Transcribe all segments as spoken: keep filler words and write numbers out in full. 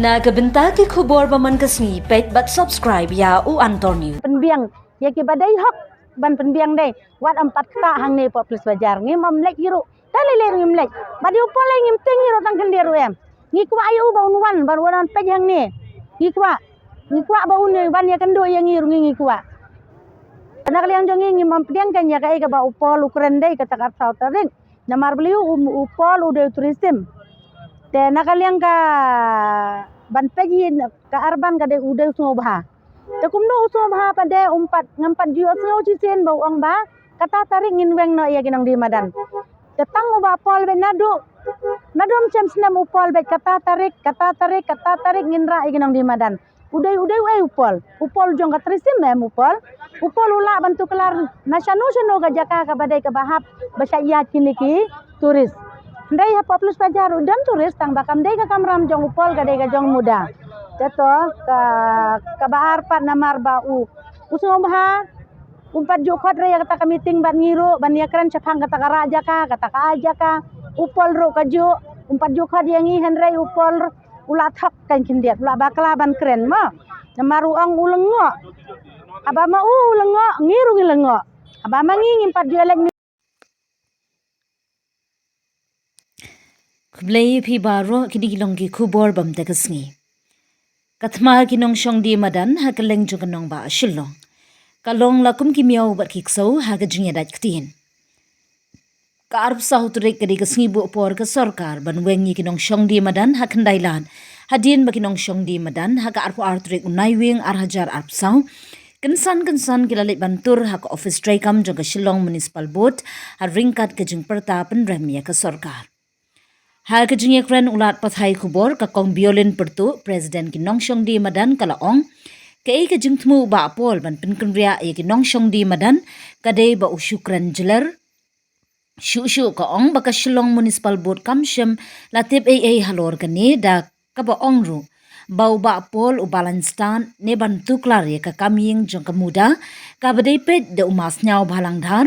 Na ka bynta ki khubor ba man ka sngi, peit bad subscribe ïa U Antor News. Pynbiang ïa ki ba dei hok ban pynbiang dei. Wat ym pat kata hangne pop plis bajar. Ngim ym leit ïa ruh. Ta lei lei ruh ngim leit. Bad ïa u Paul lei ngim tieng ïa ruh tang khyndiat ruh em. Ngi kwah ïa u ba un wan, ba un wan peit hangne. Ngi kwah. Ngi kwah ba un wan ïa kynduh ïa ngi ruh ngi ngi kwah. Na ka liang jong ngi ngim ym pdiang kan ïa kaei kaba u Paul u kren dei kata ka arphew saw tarik. Namar balei u, u Paul u dei u tourism. Te na ka liang ka ban peit hi ka Arban ka dei u dei u sngewbha. Te kumno u sngewbha pat de um pat ngam pat ju ïohsngew shisien ba u ong ba kata tarik ngin weng noh ïa ki nongdie madan. Te tang u Bah Paul beit naduh, naduh mynshem snem u Paul beit kata tarik, kata tarik, kata tarik ngin rah ïa ki nongdie madan. U dei, u dei uei u Paul? U Paul jong ka tourism em u Paul. U Paul u lah ban tuklar na shano shano ka jaka kaba dei kaba hap ba shah ïaid kine ki tourist. Hynrei ha pop plis bajar u don tourist tang ba kam dei ka kamram jong u Paul, ka dei ka jong u MUDA. Te to ka, kaba ar pat namar ba u, u sngewbha um pat ju khot re ïa kata ka meeting bad ngi ruh ban ïa kren shaphang kata ka rah jaka, kata ka ai jaka. U Paul ruh ka ju um pat ju khot ïa ngi, hynrei u Paul u la thok kan khyndiat, u la bakla ban kren mo. Namar u ong u lyngngoh. Haba ma u u lyngngoh, ngi ruh ngi lyngngoh. Haba ma ngi ngim pat ju ïaleit. Khublei phi baroh, kine ki long ki khubor ba mynta ka sngi. Ka thma ki nongshong die madan ha kylleng jong ka nongbah Shillong ka long la kum ki miaw bad ki ksew ha ka jingïadait ktien. Ka arphew saw tarik ka dei ka sngi buh por ka sorkar ban weng ïa ki nongshong die madan ha Khyndailad. Hadien ba ki nongshong die madan ha ka arphew ar tarik u Naiwieng ar hajar arphew saw kynsan kynsan ki la leit ban tur ha ka ophis treikam jong ka Shillong Municipal Board ha ryngkat ka jingpyrta pynrem ïa ka sorkar. Ha ka jingïakren u lad pathai khubor ka Kong Biolin Pyrtuh, President ki nongshong die madan, ka la ong, kaei ka jingthmu u Bah Paul ban pynkynriah ïa ki nongshong die madan ka dei ba u shu kren jler. Shuh shuh ka ong ba ka Shillong Municipal Board kam shym la tip ei ei halor kane, da kaba ong ruh ba u Bah Paul u ba la sdang ne ban tuklar ïa ka kam ïing jong ka MUDA kaba dei peit da u Ma Sniawbhalang Dhar.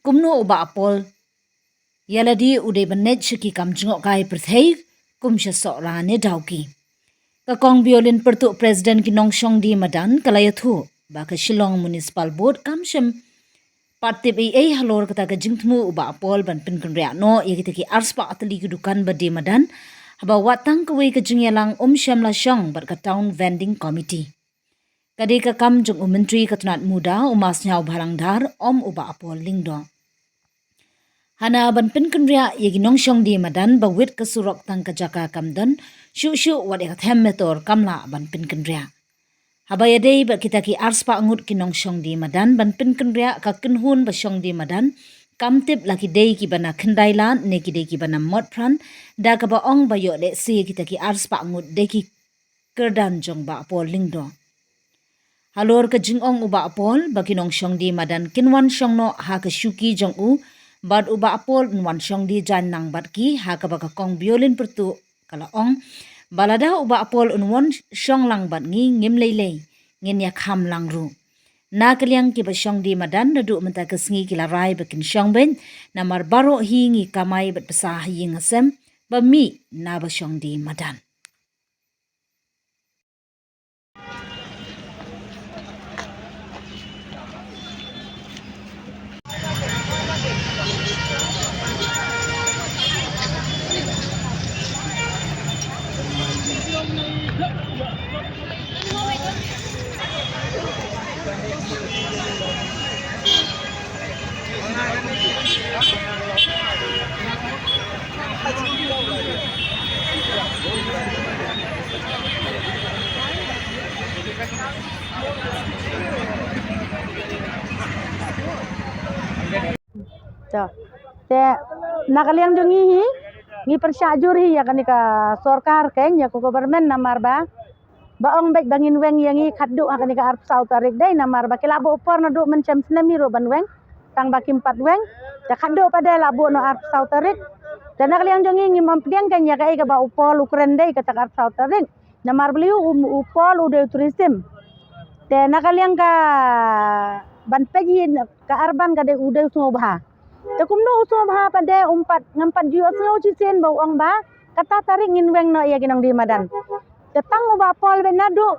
Kumno u Bah Paul ïa lade u dei ban leit sha ki kam jngohkai pyrthei kum sha Sohra ne Dawki. Ka Kong Biolin Pyrtuh, President ki nongshong die madan, ka la ïathuh ba ka Shillong Municipal Board kam shym pat tip ei ei halor kata ka jingthmu u Bah Paul ban pynkynriah noh ïa kita ki arspah tylli ki dukan ba die madan, haba wat tang kawei ka jingïalang um shym la shong bad ka Town Vending Committee. Ka dei ka kam jong u Myntri ka tnat MUDA u Ma Sniawbhalang Dhar, ym u Bah Paul Lyngdoh. Hana ban pynkynriah ïa ki nongshong die madan ba wit ka surok tang ka jaka kam don, shuh shuh wat ïa ka them metor kam lah ban pynkynriah. Haba ïadei bad kita ki arspah ngut ki nongshong die madan ban pynkynriah, ka kynhun ba shong die madan kam tip la ki dei kiba na Khyndailad ne ki dei kiba na Motphran, da kaba ong ba ïoh lehse kita ki arspah ngut dei ki kyrdan jong Bah Paul Lyngdoh. Halor ka jingong u Bah Paul ba ki nongshong die madan kin wan shong noh ha ka shuki jong u bad u Bah Paul un wan shong die jaiñ lang bad ki, ha kaba ka Kong Biolin Pyrtuh ka la ong ba lada u Bah Paul un wan shong lang bad ngi, ngim lei lei, ngin ïa kham lang ruh. Na ka liang kiba shong die madan, naduh mynta ka sngi ki la rai ba kin shong beit, namar baroh hi ngi kamai bad pisa ha ïing ha sem ba mih na ba shong die madan. To. Te na ka liang jong ngi hi, ngi pyrshah jur hi ïa kane ka sorkar, kane ïa ka government, namar ba ba ong beit ba ngin weng ïa ngi khatduh ha kane ka arphew saw tarik dei, namar ba ki la buh por naduh mynshem snem hi ruh ban weng, tang ba kim pat weng. Te khatduh pat dei la buh noh arphew saw tarik. Te na ka liang jong ngi ngim ym pdiang kan ïa kaei kaba u Paul u kren dei kata ka arphew saw tarik. Namar balei u, u Paul u dei u tourism. Te na ka liang ka ban peit hi ka Arban ka dei u dei u sngewbha. Te kumno u sngewbha pat de um pat ngam pat ju ïohsngew shisien ba u ong ba kata tarik ngin weng noh ïa ki nongdie madan. Te tang u Bah Paul beit naduh,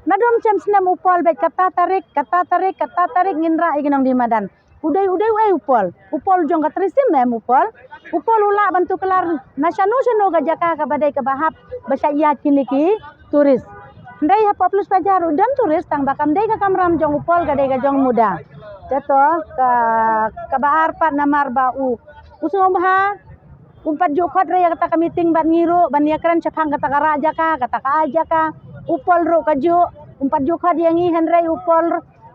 naduh mynshem snem u Paul beit kata tarik, kata tarik, kata tarik ngin rah ïa ki nongdie madan. U dei, u dei uei u Paul? U Paul u jong ka Three Siem em u Paul? U Paul u lah ban tuklar na shano shano ka jaka kaba dei kaba hap ba shah ïaid kine ki tourist. Hynrei hapoh Police Bazar ruh don tourist, tang ba kam dei ka kamram jong u Paul, ka dei ka jong u Muda. Te to ka, kaba ar pat namar ba u, u sngewbha um pat ju khot re ïa kata ka meeting bad ngi ruh ban ïakren shaphang kata ka rah jaka, kata ka ai jaka. U Paul ruh kajuh um pat ju khot ïa ngi, hynrei u Paul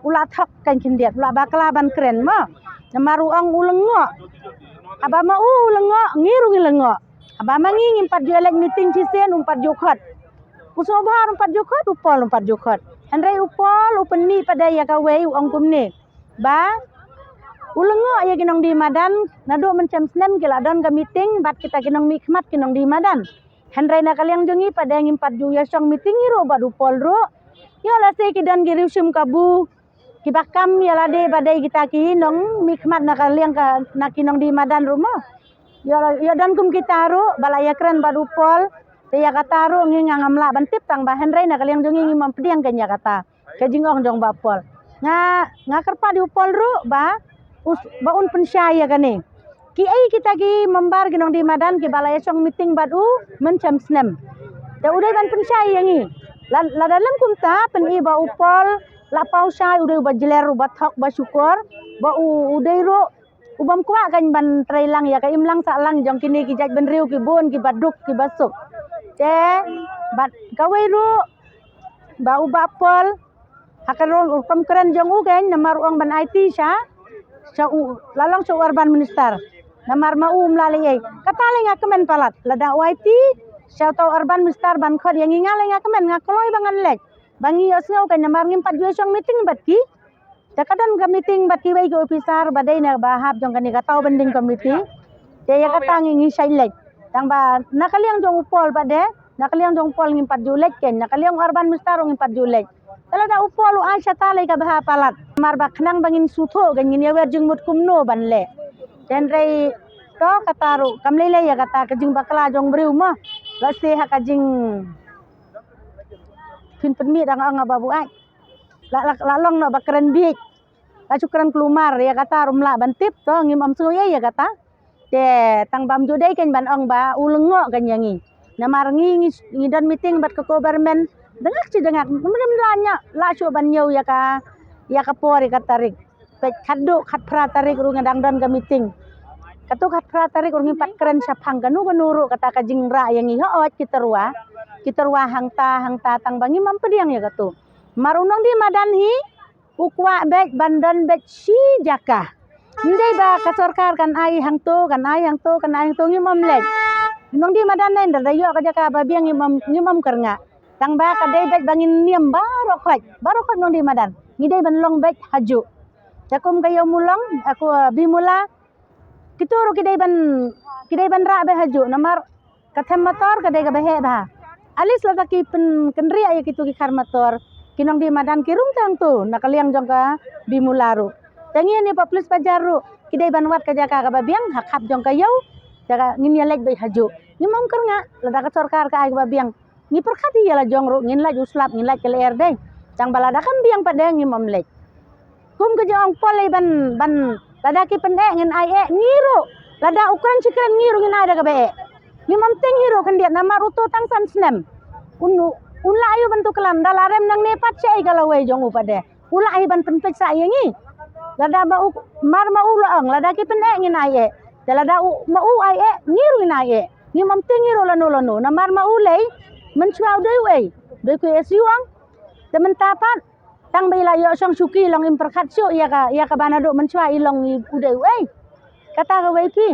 u la thok kan khyndiat, u la bakla ban kren mo. Namar u ong u lyngngoh. Haba ma u u lyngngoh, ngi ruh ngi lyngngoh. Haba ma ngi ngim pat ju leit meeting shisien, um pat ju khot. U sngewbha um pat ju khot, u Paul um pat ju khot. Hynrei u Paul u pynmih pat de ïa kawei, u ong kumne ba u lyngngoh ïa ki nongdie madan, naduh mynshem snem ki la don ka meeting bad kita ki nongmihkhmat ki nongdie madan. Hynrei na ka liang jong ngi pat de ngim pat ju ïa shong meeting ngi ruh bad u Paul ruh. Ïoh lehse ki don ki riewshim kabu kiba kam ïa lade ba dei kita ki nongmihkhmat na ka liang ka, na ki nongdie madan ruh mo. Ïoh, ïoh don kum kita ruh ba la ïakren bad u Paul. Te ïa kata ruh ngi nga ngam lah ban tip tang ba, hynrei na ka liang jong ngi ngim pdiang kan ïa kata ka jingong jong Bah Paul. Nga, nga kyrpad ïa u Paul ruh ba u, ba un pynshai ïa kane. Kiei kita ki member ki nongdie madan kiba la ïa shong meeting bad u mynshem snem? Te u dei ban pynshai ïa ngi. La, lada lem kumta, pyni ba u Paul la paw shai, u dei uba jler, uba thok, uba shukor, ba u, u dei ruh u bym kwah kan ban trei lang ïa ka imlang sahlang jong kine ki jaitbynriew ki bun kiba duk kiba suk. Te bad kawei ruh ba u Bah Paul, ha ka rukom kren jong u kan, namar u ong ban aiti sha, sha u, la long sha u urban minister. Namar ma u um lah leh ei. Kata lei nga kmen palat, lada u aiti sha uta u urban minister ban khot ïa ngi, nga lei nga kmen, nga kloi ba ngan leit. Ba ngi ïohsngew kan, namar ngim pat ju shong meeting bad ki. Te ka don ka meeting bad kiwei ki officer ba dei na ba hap jong kane ka Town Building Committee. Te ïa kata ngi, ngi shait leit. Tang ba na ka liang jong u Paul pat de, na ka liang jong u Paul ngim pat ju leit kan, na ka liang u urban minister ruh ngim pat ju leit. Te lada u Paul u ai shata lei kaba ha palat. Namar ba khnang ba ngin sngewthuh kan, ngin ïa wer jingmut kumno ban leh. Te hynrei to kata ruh kam lei lei ïa kata ka jingbakla jong briew mo. Lehse ha ka jing phin pynmih dang ong ba buaid. La, la, la long noh ba kren bieit. La shu kren kulmar, ïa kata ruh ym lah ban tip, to ngim ym sngew ei ïa kata. Te tang bym ju dei kan ban ong ba u lyngngoh kan ïa ngi. Namar ngi, ngi, ngi don meeting bad ka government. Dengak shi dengak, ym lah ñiah, lah shuh ban ñiew ïa ka, ïa ka por ïa ka tarik. Peit khatduh khatphra tarik ruh nga dang don ka meeting. Katto khatphra tarik ruh ngim pat kren shaphang kano kano ruh kata ka jingrah ïa ngi, hooid ki tyrwa. Ki tyrwa hangta, hangta tang ba ngim ym pdiang ïa kato. Mar u nongdie madan hi, u kwah beit ban don beit shi jaka. Ym dei ba ka sorkar kan ai hangto, kan ai hangto, kan ai hangto, ngim ym leit. Nongdie madan ne da ïoh ka jaka ba biang ngim ym, ngim ym kyrngah. Tang ba ka dei beit ba ngin niam baroh khoit, baroh khoit nongdie madan. Ngi dei ban long beit hajuh. Te kum ka ïew Mulong, aku, ah, Bimula, kito ruh ki dei ban, ki dei ban rah beit hajuh. Namar ka them motor ka dei kaba heh bha. At least lada ki pynkynriah ïa kito ki khar motor, ki nongdie madan ki rung tang tu na ka liang jong ka Bimula ruh. Te ngi ne hapoh Police Bazar ruh ki dei ban wad ka jaka kaba biang ha khap jong ka ïew. Te ka ngin ïa leit beit hajuh. Ngim ym kyrngah lada ka sorkar ka ai kaba biang. Ngi pyrkhat ïa la jong ruh, ngin lait u slap, ngin lait ka lyer dei. Tang ba lada kam biang pat de ngim ym leit. Kum ka jong Paul lei ban, ban lada ki pyneh ngin ai eh, ngi ruh. Lada u kren shi kren ngi ruh ngin ai da kaba eh. Ngim ym tieng hi ruh khyndiat namar uto tang san snem. Un, un lah aïu ban tuklar, da la rem nangne pat shaei ka lawei jong u pat de. U lah hi ban pynpeit sa ïa ngi. Lada ma u, mar ma u la ong, lada ki pyneh ngin ai eh. Te lada u, ma u ai eh, ngi ruh ngin ai eh. Ngim ym tieng hi ruh lano lano. Namar ma u lei, mynshuwa u dei uei. Dei ku S U ong. Te mynta pat, tang ba i la ïoh shong shuki long im pyrkhat shuh ïa ka, ïa kaba naduh mynshuwa i long i u dei uei. Kata kawei ki.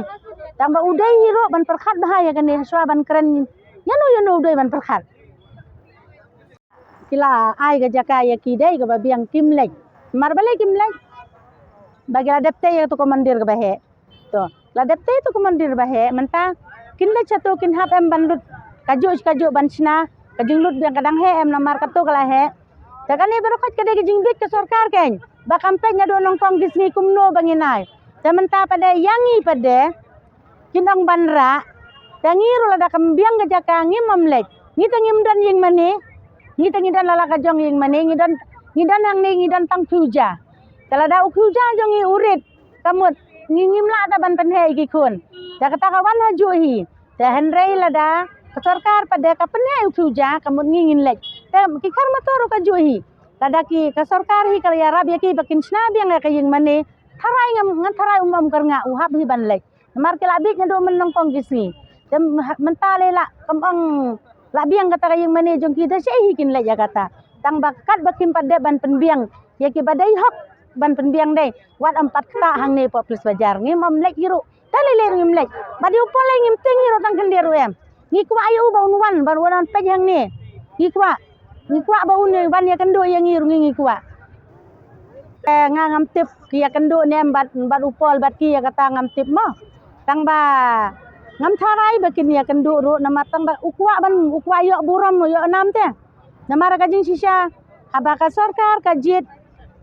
Tang ba u dei hi ruh ban pyrkhat bha ïa kane shuwa ban kren. Ïano ïano u dei ban pyrkhat. Ki la ai ka jaka ïa ki dei kaba biang kim leit. Mar balei kim leit? Ba ki la dep tei ïa kato ka mandir kaba heh. To, la dep tei to ka mandir ba heh, mynta kin leit shato kin hap em ban lut kajuh kajuh ban shna, ka jinglut biang ka dang heh em namar kato ka la heh. Te kane baroh khoit ka dei ka jingbieit ka sorkar kein. Ba kam peit naduh nyngkong ki sngi kumno ba ngin ai. Te mynta pat de ïa ngi pat de kin ong ban rah. Te ngi ruh lada kam biang ka jaka ngim ym leit. Ngi te ngim don ïing mane. Ngi te ngi don la la ka jong ïing mane, ngi don, ngi don hangne ngi don tang phew ja. Te lada u phew ja jong ngi u rit, ka mut ngi ngim lah te ban pynheh ïa ki khun. Te kata ka wan ha juh hi. Te hynrei lada ka sorkar pat de ka pynheh u phew ja, ka mut ngi ngin leit. Te ki khar motor ruh ka juh hi. Lada ki ka sorkar hi ka la ïarap ïa ki ba kin shna biang ïa ka ïing mane, tharai ngam, ngan tharai um ym kyrngah, u hap hi ban leit. Namar ki la bieit naduh mynnyngkong ki sngi. Te mynta lei la kam ong la biang kata ka ïing mane jong ki, te shaei hi kin leit ïa kata. Tang ba katba kim pat dei ban pynbiang ïa ki ba dei hok ban pynbiang dei. Wat ym pat ktah hangne hapoh Police Bazar, ngim ym leit hi ruh. Te lei lei ruh ngim leit. Bad ïa u Paul lei ngim tieng hi ruh tang khyndiat ruh em. Ngi kwah ïa u ba un wan, ba un wan peit hangne. Ngi kwah, ngi kwah ba un wan ïakynduh ïa ngi ruh ngi, ngi kwah. Eh, nga ngam tip ki ïakynduh ne em bad, bad u Paul bad ki ïa kata ngam tip mo. Tang ba ngam tharai ba kin ïakynduh ruh namar tang ba u kwah ban, u kwah ïoh burom, ïoh nam te. Namar ka jingshisha haba ka sorkar ka jied,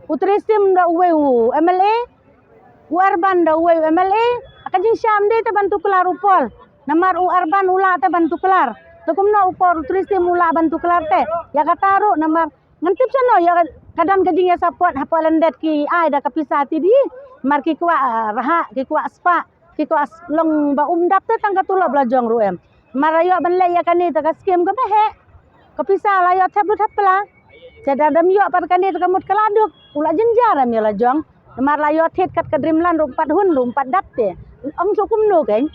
u Trei Syiem da uwei u M L A, u Urban da uwei u M L A, ka jingshisha ym dei te ban tuklar u Paul. Namar u Urban u lah te ban tuklar. Te kumno u Paul, u Trei Syiem u lah ban tuklar te? Ïa kata ruh namar ngan tip shano ïa ka don ka jingïasapot hapoh lyndet ki ai da ka pisa te dei. Namar ki kwah, ah, rhah, ki kwah spah, ki kwah s-, long ba um dap te tang ka tulop la jong ruh em. Namar la ïoh ban leh ïa kane te ka skim kaba heh. Ka pisa la ïoh thep lut thep pla. Te da dam ïoh pat kane te ka mut ka la duk. U la jynjar em ïa la jong. Namar la ïoh thied kat ka Dreamland ruh um pat hun ruh um pat dap te. Ong shu kumno kein.